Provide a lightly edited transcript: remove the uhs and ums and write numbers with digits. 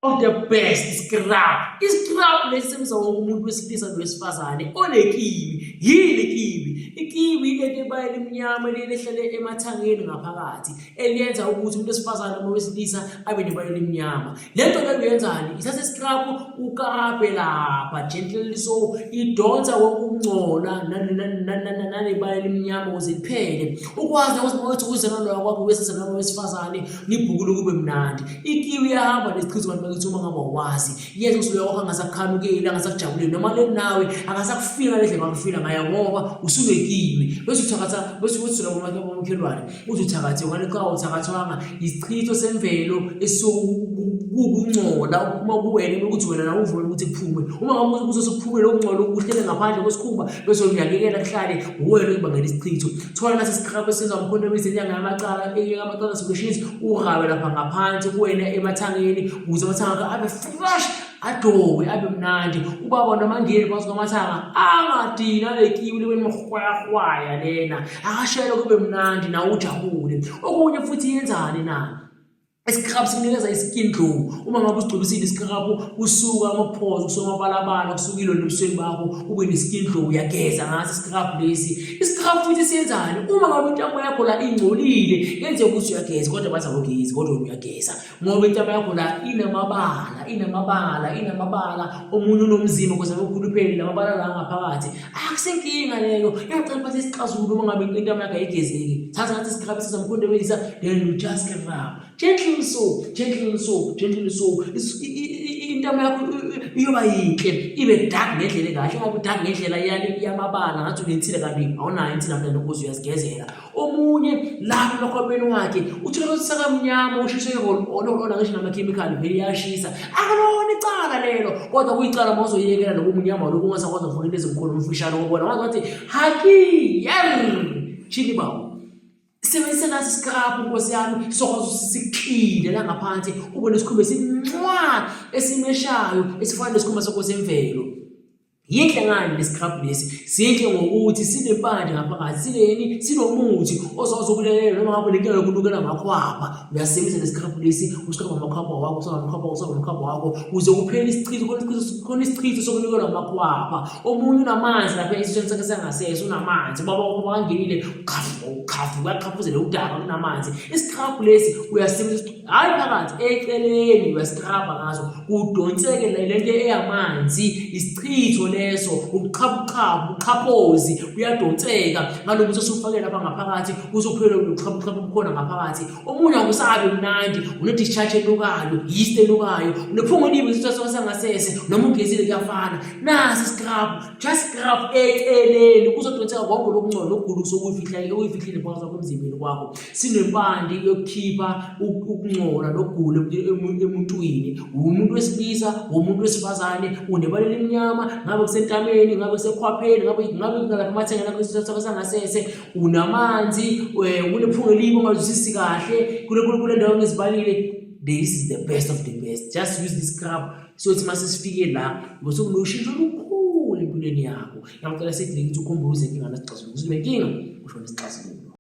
Of the best scrub. Iscrub lesi sebenza wonke umuntu wesilisa nowesifazane onekiwi. Yini ikiwi? Ikiwi ilento ebala elimnyama leli ehlale emathangeni ngaphakathi eliyenza ukuthi umuntu wesifazane noma wesilisa abe nebala elimnyama. Le nto leyo uyenzani? Ithatha iscrub ukarabhe lapha gently so idonsa wonke ukungcola nalebala elimnyama ukuze liphele. Ukwazi ukuthi uma uthi uze naloya kwakho wesilisa noma wesifazane nibhukule kube mnandi. Ikiwi iyahamba nesichitho bantu bakithi uma ngabe awazi. Yenza ukuthi loyo wakho angasakukhanukeli, angasakujabuleli noma le nawe akasakufiki ngale ndlela akufila ngayo ngoba usunekiwi. Bese uthakatha bese uthi labo bomakhelwane uthi uthakathe ngale cha uthakathwanga isichitho semvelo esukukungcola ukuphuma kuwena ukuthi wena nawe uvumele ukuthi kuphume. Uma ngabe kuzose kuphume lokungcola okuhlele ngaphandle kwesikhumba bese uyakekela kuhlale uwena okubangela isichitho. Thola nasi isikhrabu esizwa mkhonto wezinyanga yamacala eyamacala solutions urabe lapha ngaphansi kuwena emathangeni ukuze amathanga akho abe fresh adowe abe mnandi ubaba noma ngeni phansi kwamathanga angadini alekiwe libe nimhwayahwaya lena akashele kube mnandi nawe ujabule okunye futhi yenzani na? Isikrabu sikunikeza i-skin glow. Uma ngabe usigcobisile isikrabu kusuka ama-pores, kusuka amabalabala, kusuka ilonda ebusweni bakho, ube ne-skin glow, uyageza ngaso isikrabu lesi. Isikrabu futhi siyenzani? Uma ngabe intamo yakho la ingcolile, kenzeka ukuthi uyageza kodwa bathi awugezi kodwa wena uyageza. Ngoba intamo yakho la inamabala, inamabala, inamabala, omunye unomzimba ukuze ukhuluphele lamabala la ngaphakathi. Akusenkinga leyo. Ngiyacela uphathe isixazululo uma ngabe intamo yakho ayigezeki. Thatha ngathi isikhaba sizamkhondebelisa then you just rub. Gentle so, gentle so, gentle so. Intamo yakho iyoba yinhle, ibe dark ngendlela ekahle. Ingabe dark ngendlela yamabala ngathi unensila kanti awunayo insila mntana ukuze uyazigezela. Omunye lapha emakhwapeni wakhe uthola ukuthi sakamnyama ushiswe i-roll on ona ngisho namakhemikhali vele iyashisa. Akulona icala lelo kodwa kuyicala uma uzoyekela lobu mnyama lobu ungasakwazi ukufaka into ezinkulu umfishane ukubona wazi wathi haki yer chini bawo. Sebenzisa nasi isikrabhu nkosi yami sizokwazi ukuthi sikline la ngaphansi ube nesikhumba esincwa esimeshayo esifana nesikhumba sakho semvelo. Yinhle ngani lesikhrabu lesi? Sihle ngokuthi sinempande ngaphakathi, sineni, sinomuthi ozokulekelela noma ngabe unenkinga yokunukela amakhwapha. Uyasebenzisa lesikhrabu lesi, usikhaba amakhwapha wakho, usaba amakhwapha, usaba amakhwapha wakho, ukuze kuphele isichitho, khona isichitho, khona isichitho sokunukelwa amakhwapha. Omunye unamanzi lapha esisweni sakhe sangasese, unamanzi. Ubaba wakho makangenile, khafu, khafu, kuyaqhaphuzela udaka kunamanzi. Isikhrabu lesi uyasebenzisa hhayi phakathi eceleni uyasikrabha ngaso kudonseke le nto eyamanzi isichitho leso ubuqhabuqhabu ubuqhaphozi buyadonseka ngalobu usufake lapha ngaphakathi uzophela ubuqhabuqhabu bukhona ngaphakathi omunye akusabi mnandi une-discharge enukayo yeast enukayo unephunga elibi isitho sangasese noma ugezile kuyafana nasi isikrabhu just scrub eceleni kuzodonseka konke lokungcola lokugula usokuyifihla uyifihlile phakathi kwakho emzimbeni kwakho Sinempande yokukhipha ukungcola nokugula emuntwini. Umuntu wesilisa, umuntu wesifazane, unebala elimnyama, ngabe kusentameni, ngabe kusekhwapheni, ngabe ngabe ngalapha emathengeni akho isitho sangasese, unamanzi, unephunga elibi ongalizwisisi kahle, kule kule ndawo engizibalile. This is the best of the best. Just use this scrub. Sothi mase sifike la, ngosuku noshintsho olukhulu empilweni yakho. Ngiyacela sithi ukuthi ukhumbuze inkinga nesixazululo. Ukuthi unenkinga, usho nesixazululo.